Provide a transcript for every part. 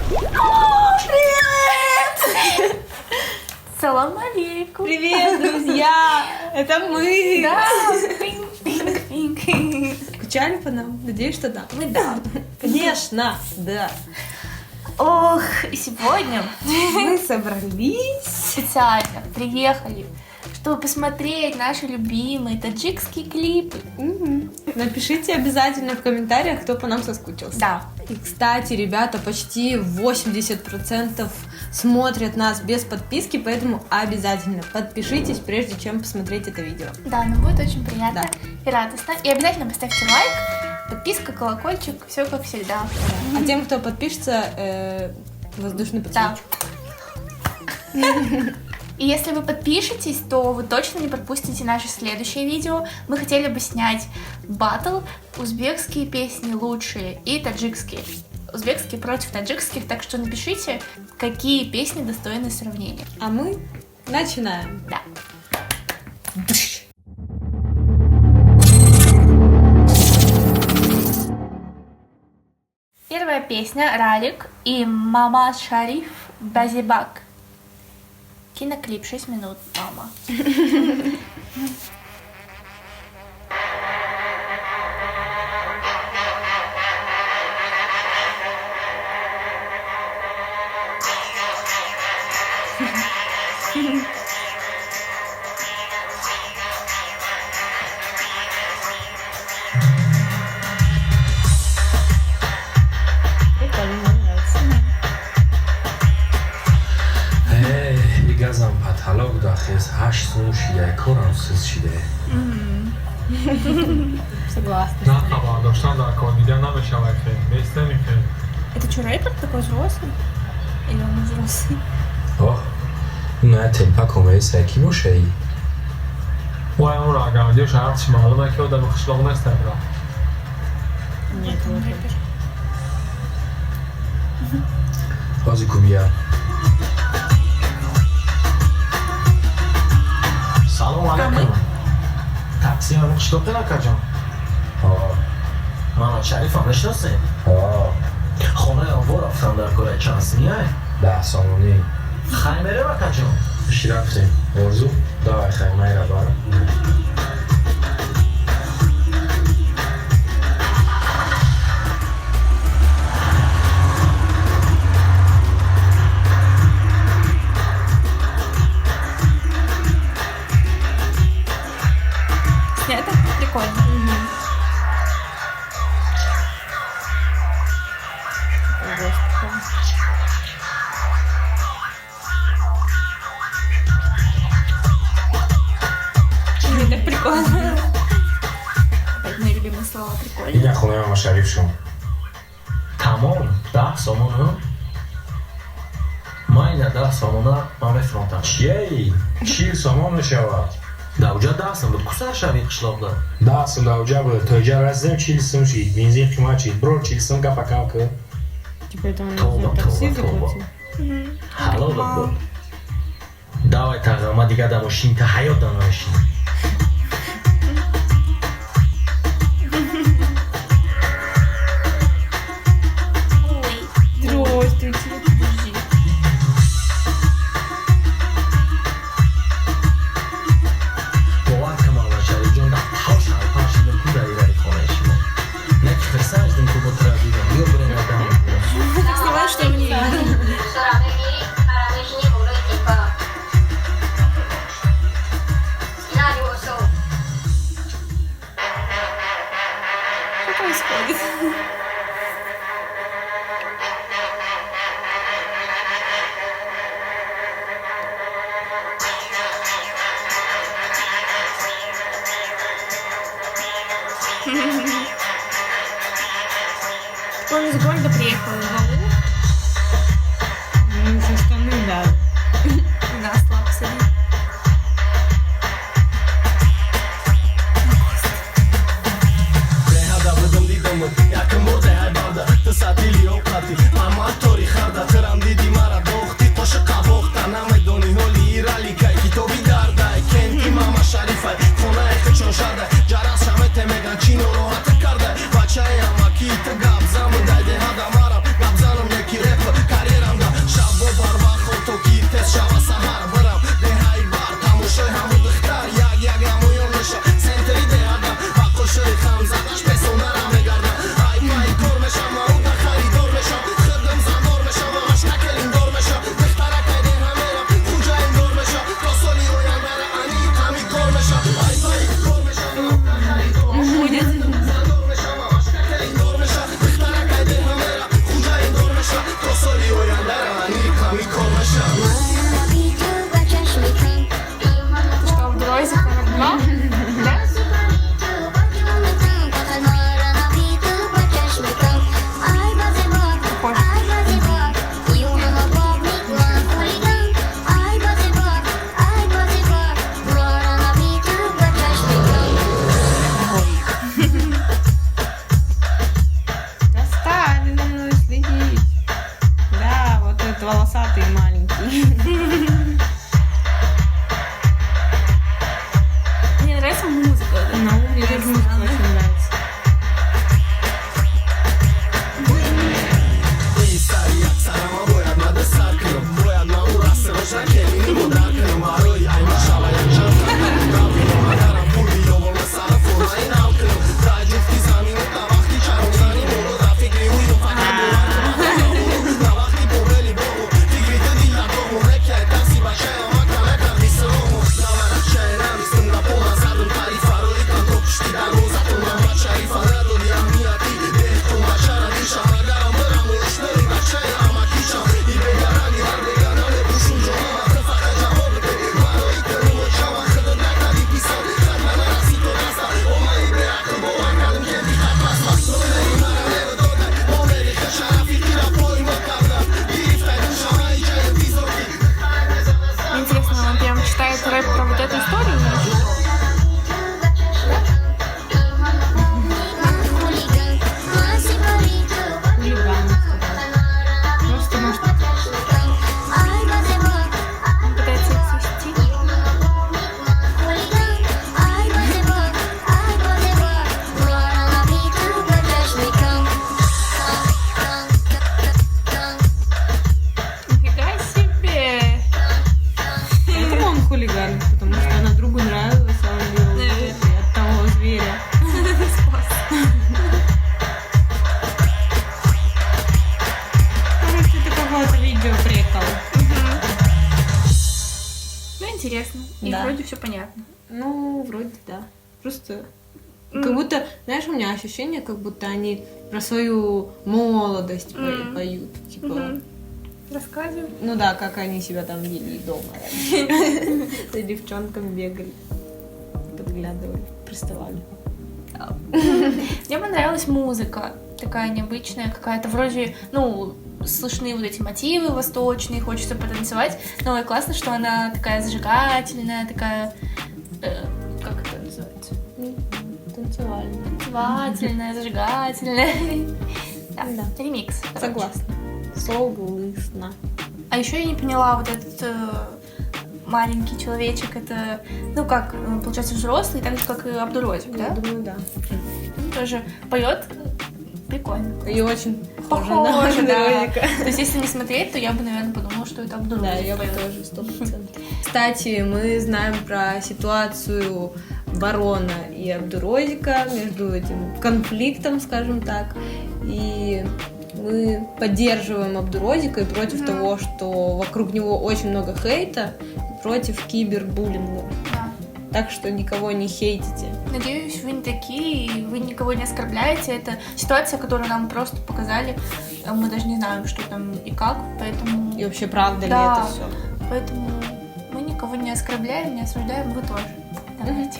Привет! Салам алейкум! Привет, друзья! Это мы! Да! Пинг-пинг-пинг. Скучали по нам? Надеюсь, что да. Мы да. Конечно, да. Ох, и сегодня Мы собрались. Специально приехали, чтобы посмотреть наши любимые таджикские клипы. Мгм. Напишите обязательно в комментариях, кто по нам соскучился. Да. И, кстати, ребята, почти 80% смотрят нас без подписки, поэтому обязательно подпишитесь, прежде чем посмотреть это видео. Да, нам будет очень приятно Да. и радостно. И обязательно поставьте лайк, подписка, колокольчик, все как всегда. А тем, кто подпишется, воздушный Да. поцелуйчик. И если вы подпишетесь, то вы точно не пропустите наше следующее видео. Мы хотели бы снять батл «Узбекские песни лучшие» и таджикские. Узбекские против таджикских, так что напишите, какие песни достойны сравнения. А мы начинаем. Да. Дыш. Первая песня «Ралик» и «Мама Шариф Базибак». Киноклип 6 минут, мама. Прикольно, мне нравится. Эй, газам потолок дахез, 8 сум шида, корам сиз шида. Согласна. На хабар доштан дар кор дида намешавад, хел бестами хел. Это что, рэпер такой взрослый? Или он не взрослый? Оҳ, на телпа комеса ки бошаи? Вай, онро агар диёш ҳарчи маълуме ки одами қишлоқ нестам ра. Нет, Он он рэпер. Ҳози кубия. Салом алайкум. Такси ҳамин қишлоқи, акаҷон? Ҳо. Мана Шарифам, мешиносем? Ҳо. Хонаи онво рафтам дар кораи чанд сумияй? 10 сомонӣ. Хай, мерем, акаҷон. Иши, рафтем. Орзу, давай хаймайра бар. Снято прикольно. Господи. Блин, так прикольно. Опять мои любимые слова, прикольно. Ина хонаи мама Шариф шум. Тамом, 10 сомон. Ман ина 10 сомона ман мефронтам. Чияи? 40 сомон мешавад. Давҷа 10 сум буд, кусар шави қишлоқда. 10 сум давҷа буд, тоҷа расидем, 40 сум шид. Бензин қимат шид. Бро, 40 сум гапа кам кун. Типа это он Тоба, за такси тоба, тоба. заплатил? Ҳалолат буд. Давай, таға, ма дига да мошин та ҳаёт да намешинам. Ой, Здравствуйте. подожди. Бовар кун, мама Шарифҷон, дар тав шалпар шидам ку дар ираи хонаи шумо, не ки хирсан шидам ку бо тра дидам. Биё, бирем, адам. Так снимаешь, что мне видно. Сурамегири, болои тепа. Ина либосо. Что происходит? Он из города приехал в аул. Ну, еще штаны, да. На осла посадили. Деҳада будам, дидамат якм бор деҳай барда. Ту сатили оқати аматори харда. Тирам диди, мара дохти, қошиқа бохта. Намедони ҳоли ираликай, китоби дардай. Кенти мама Шарифай, хонаи хичон шардай. Ҷарас шамете меган, чӣ нороҳата кардай. Бачаи амаки ту гапзан будай. Деҳада марам гапзанам, неки репер. Волосатый и маленький. Мне нравится музыка. Ну, мне тоже музыка очень нравится. Мне интересно, он прям читает рэп про вот эту историю? Или что? Хулиган, сказала. Просто, может, Он пытается их свести. Нифига себе! Поэтому он хулиган, потому что она другу нравилась, а он ее Наверное. от того зверя. Спас. Короче, это какое-то видео прикол. Ну, интересно. И Да. вроде все понятно. Ну, вроде да. Просто как будто, знаешь, у меня ощущение, как будто они про свою молодость поют. Типа, Мгм. Рассказывай. ну да, как они себя там вели дома раньше. За девчонками бегали, подглядывали, приставали. Мне понравилась музыка, такая необычная какая-то, вроде, ну, слышны вот эти мотивы восточные, хочется потанцевать, но и классно, что она такая зажигательная, такая, как это называется? Ну, танцевали. Танцевательная, зажигательная. Да, Да. ремикс. Короче. Согласна. Согласна. А еще я не поняла, вот этот маленький человечек, это, ну как, получается, взрослый, так же, как и Абдурозик, Я да? думаю, да. Он тоже поет прикольно. И очень похоже на Похоже, да. Абдурозика. То есть, если не смотреть, то я бы, наверное, подумала, что это Абдурозик Да, я бы поет. тоже, 100%. Кстати, мы знаем про ситуацию Барона и Абдурозика между этим конфликтом, скажем так, и мы поддерживаем Абдурозика и против того, что вокруг него очень много хейта, и против кибербуллинга. Да. Так что никого не хейтите. Надеюсь, вы не такие, и вы никого не оскорбляете. Это ситуация, которую нам просто показали. Мы даже не знаем, что там и как, поэтому... И вообще, правда ли Да. это все? Поэтому мы никого не оскорбляем, не осуждаем, вы тоже. Давайте.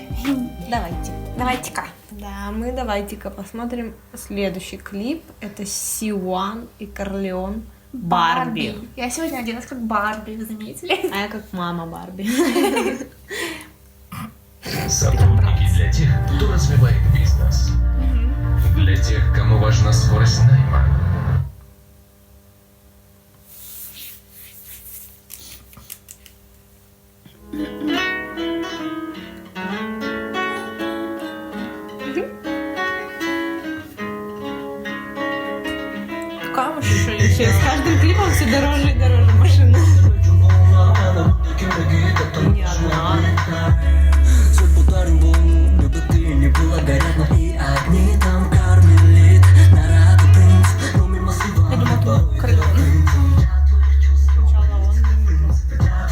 Давайте. Давайте-ка. Да, мы давайте-ка посмотрим следующий клип. Это Сиуан и Корлеон Барби. Я сегодня оделась как Барби, вы заметили? А я как мама Барби. Сотрудники для тех, кто развивает бизнес. Для тех, кому важна скорость найма. Какая машина? Вообще, с каждым клипом все дороже и дороже машина. Не одна. Я думала, это Корлеон. Сначала он.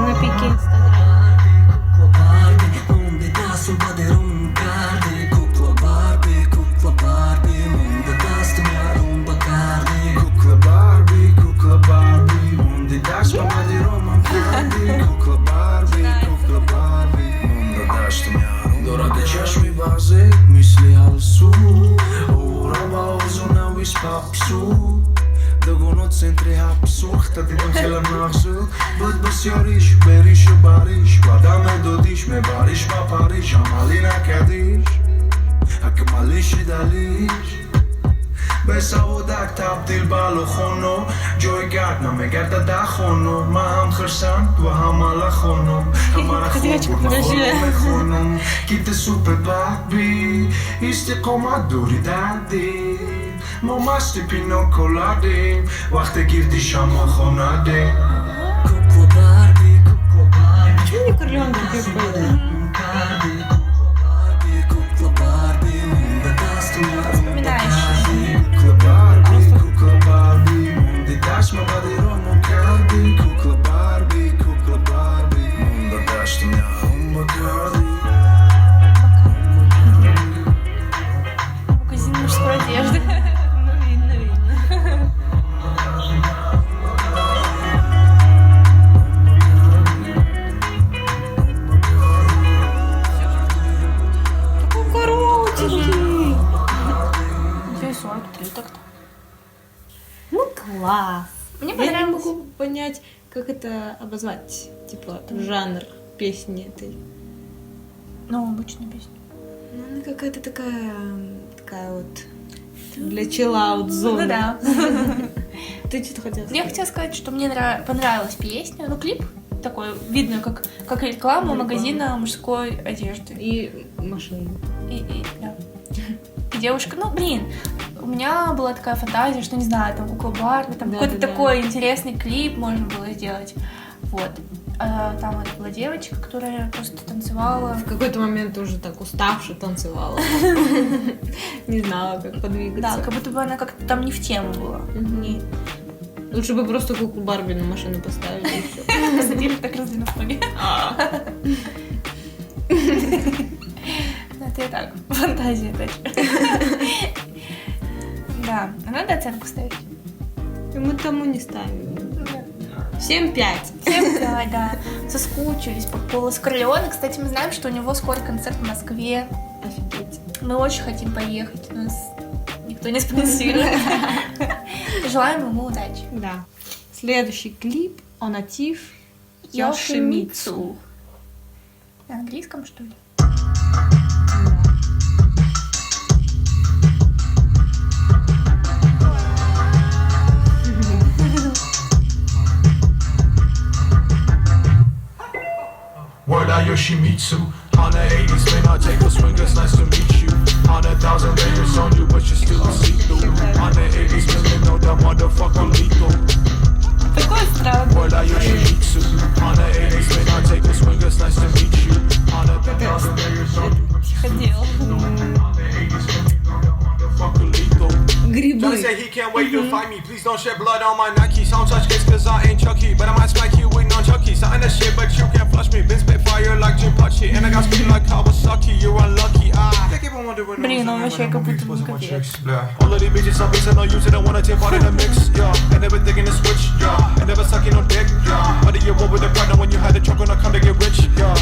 На пике Инстаграма. Кукла Барби, кукла Барби, Мунди дашь мамади роман Барби, кукла Барби, кукла Барби, Мунда дашь ты меня Дорада чашми базе, мисли алсу, Абсурд дугоно центри ҳаб сӯхта дидам хела нағзу буд бисёриш беришу бариш ваъда медодиш мебариш ба Париж амалӣ накардиш акмалӣ шидалиш бесаводак табдил ба лухоно ҷои гард намегарда дар хоно ман ҳам хирсанд ва ҳам алахоном ҳамара хоб мехонам ки ту супер бадби истиқомат дури дарди мо масти пино коладем вақте гирди шамо хонадем. Кукла Барби, кукла Барби. Почему мне Корлеон такой поет? Кукла Барби, кукла Барби, Вспоминаешь. Кукла Барби, кукла Барби, монди дашма бадиромо карди. Кукла Барби, кукла Барби, монда даштуня умба карди. Магазин мужской одежды. Ну, видно, видно. Такой коротенький. 2:43 так-то. Ну, класс. Мне Я не понравилось. могу понять, как это обозвать. Типа, жанр песни этой. Ну, обычная песня. Ну, она какая-то такая, такая вот для chill-out зоны. Ну да. Ты что-то хотела Я сказать? хотела сказать, что мне понравилась песня. Ну, клип такой, видно, как реклама Реклама. магазина мужской одежды. И машину. Да. И девушка, ну, блин, у меня была такая фантазия, что, не знаю, там кукла Барби, там Да, какой-то да, да. такой интересный клип можно было сделать. Вот. А там вот была девочка, которая просто танцевала. В какой-то момент уже так уставшая танцевала. Не знала, как Да, подвигаться. как будто бы она как-то там не в тему была. Мгм. Не Лучше бы просто куклу Барби на машину поставили, и всё. посадили так раздвинув ноги. Ну, это я так, фантазия опять же. Да, а надо оценку ставить. И мы тому не ставим. 7,5. Всем да, да. Соскучились по голосу Корлеона. Кстати, мы знаем, что у него скоро концерт в Москве. Офигеть. Мы очень хотим поехать, нас никто не спонсирует. Желаем ему удачи. Да. Следующий клип Онатив Йошимицу. На английском, что ли? Word I Yoshimitsu. 180 spin, I take a swing, it's nice to meet you. 100,000 layers on you, but you're still a see-through. 180 spin, you know that motherfucker lethal. Такой странный. Word I Yoshimitsu. 180 spin, I take a swing, it's nice to meet you. 100,000 layers on you, but you're Ходил. 180 spin, you know that motherfucker lethal. Грибы. Johnny said he can't wait to find me. Please don't shed blood on my Nikes. I don't touch kids cause I ain't Chucky. But I might smack you with nunchucky. Something that shit, but you can't flush me. Been spit fire like Jim Pachi. And I got speed like Kawasaki. You're unlucky. Ah. Блин, он вообще как будто бы капец. All of these bitches, some bitches, no use it. I wanna take part in the mix, yeah. And never thinking to switch, yeah. And never sucking no dick, yeah. What do you want with a partner when you had the truck on? I come to get rich, yeah.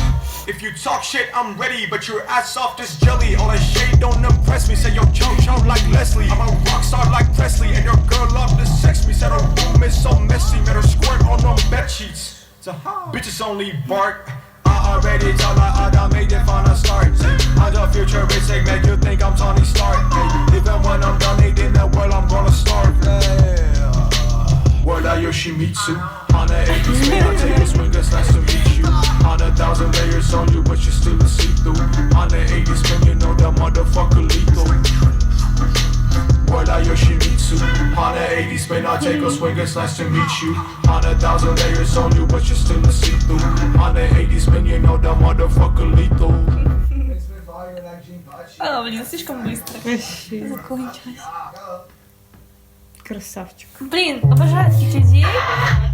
If you talk shit, I'm ready, but your ass soft as jelly. All that shade don't impress me. Say yo, chow chow like Leslie. I'm a rock star like Presley, and your girl love to sex me. Said her room is so messy, made her squirt on them bed sheets. Bitches only bark. I already told her I done made it from the start. I'm the futuristic, make you think I'm Tony Stark. Ay, even when I'm done in the world, I'm gonna starve. Yeah. Word I Yoshimitsu. 180 spin, I take a swing, it's nice to meet you. 100,000 layers on you, but you're still a see-through. 180 spin, you know that motherfucker lethal. Word I Yoshimitsu. 180 spin, I take a swing, it's nice to meet you. 100,000 layers on you, but you're still a see-through. 180 spin, you know that motherfucker lethal. А, блин, слишком быстро. Вообще. Закончилось. Красавчик. Блин, обожаю таких людей,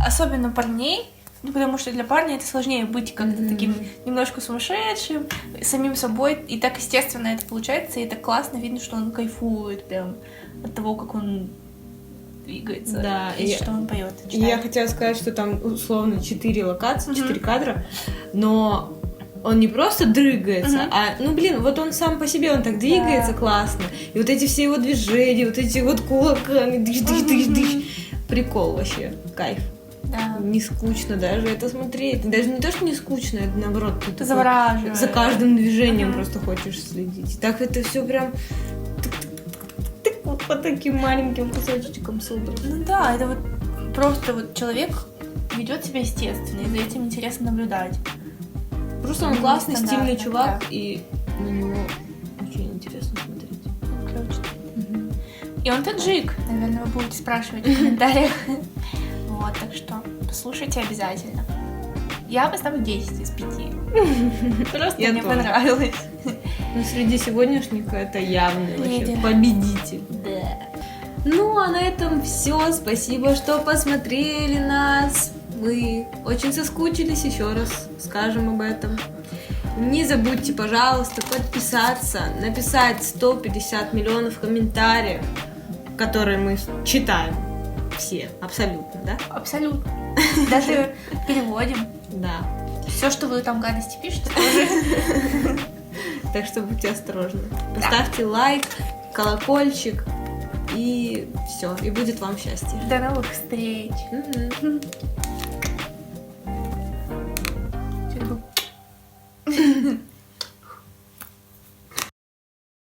особенно парней, ну, потому что для парня это сложнее быть как-то таким немножко сумасшедшим, самим собой, и так естественно это получается, и это классно, видно, что он кайфует прям от того, как он двигается, Да, и и- что он поет. И я хотела сказать, что там условно 4 локации, 4 кадра, но Он не просто дрыгается, Мгм. а, ну, блин, вот он сам по себе, он так двигается классно. И вот эти все его движения, вот эти вот кулаками, дыщ, дыщ, дыщ, дыщ. Прикол вообще, кайф. Да. Не скучно даже это смотреть. Даже не то, что не скучно, это наоборот. Ты такой Завораживает. за каждым движением Мгм. Просто хочешь следить. Так это все прям тык-тык-тык-тык, вот по таким маленьким кусочечкам собрано. Ну да, это вот просто вот человек ведет себя естественно, и за этим интересно наблюдать. Просто он Ну, классный, стильный стандартно, чувак, и на него очень интересно смотреть. Он клёвый. И он таджик, наверное, вы будете спрашивать в комментариях. Вот, так что послушайте обязательно. Я поставлю 10 из 5. Просто Я мне тоже. понравилось. Ну, среди сегодняшних это явный вообще Лидер. победитель. Да. Ну, а на этом все. Спасибо, что посмотрели нас. Мы очень соскучились, еще раз скажем об этом. Не забудьте, пожалуйста, подписаться, написать 150 миллионов комментариев, которые мы читаем все, абсолютно, да? Абсолютно. Даже переводим. Да. Все, что вы там гадости пишете, тоже. Так что будьте осторожны. Поставьте лайк, колокольчик, и все, и будет вам счастье. До новых встреч. Мгм.